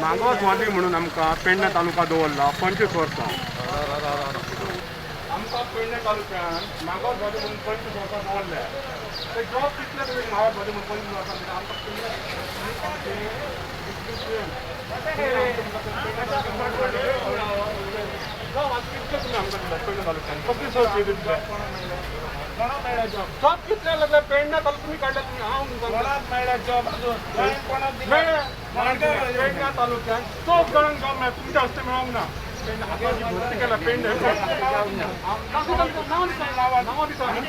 मागासवादी म्हणून आमकां पेडणे तालुका दवरला 25 वर्सां. आमकां पेडणे तालुक्यान मागासवादी म्हणून 25 वर्सां दवरल्या. ते जॉब कितले तुमी मागासवादी म्हणून 25 वर्सां दिला आमकां? जॉब आज कितले तुमी आमकां दिला पेडणे तालुक्यान? कसली सोय दितले? जॉब कितले लागले पेडणे तालुक्यान तुमी काडले तुमी? हांव पेडण्या तालुक्यात चौग जाणांक जॉब मेळ्ळा, तुमच्या हस्ते मेळोंक ना. भरती केला पेडणे नांवां दिता, हांव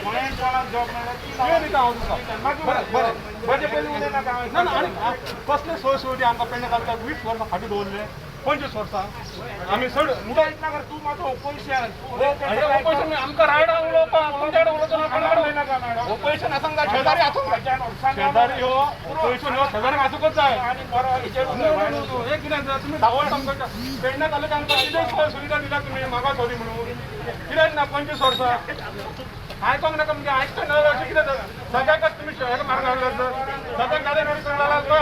तुका. ना ना, आनी कसले सोय सुविधा आमकां पेडणे तालुक्यात 20 वर्सां फाटीं दवरले? 25 वर्सां आमी चड. तूं मातसो ओपोजिशन. ओपोजिशन आमकां रायडा उलोवपाक, तुमच्या कडेन उलोवचो ना. ओपोजिशन आसूंक जाय, शेजारी आसूंक जाय. शेजारी हो ओपोजिशन हो शेजारी आसूंकच जाय. एक कितें तुमी 10 वर्सां आमकां पेडण्या तालुक्यात आमकां कितें सोय सुविधा दिल्या तुमी मागासवादी म्हणून? कित्याक ना 25 वर्सां? आयकोंक नाका म्हणजे आयकता ना अशें कितें? सगळ्याकच तुमी हेका मारून हाडले सर, सगळ्याक गाडी नोटीस लागला.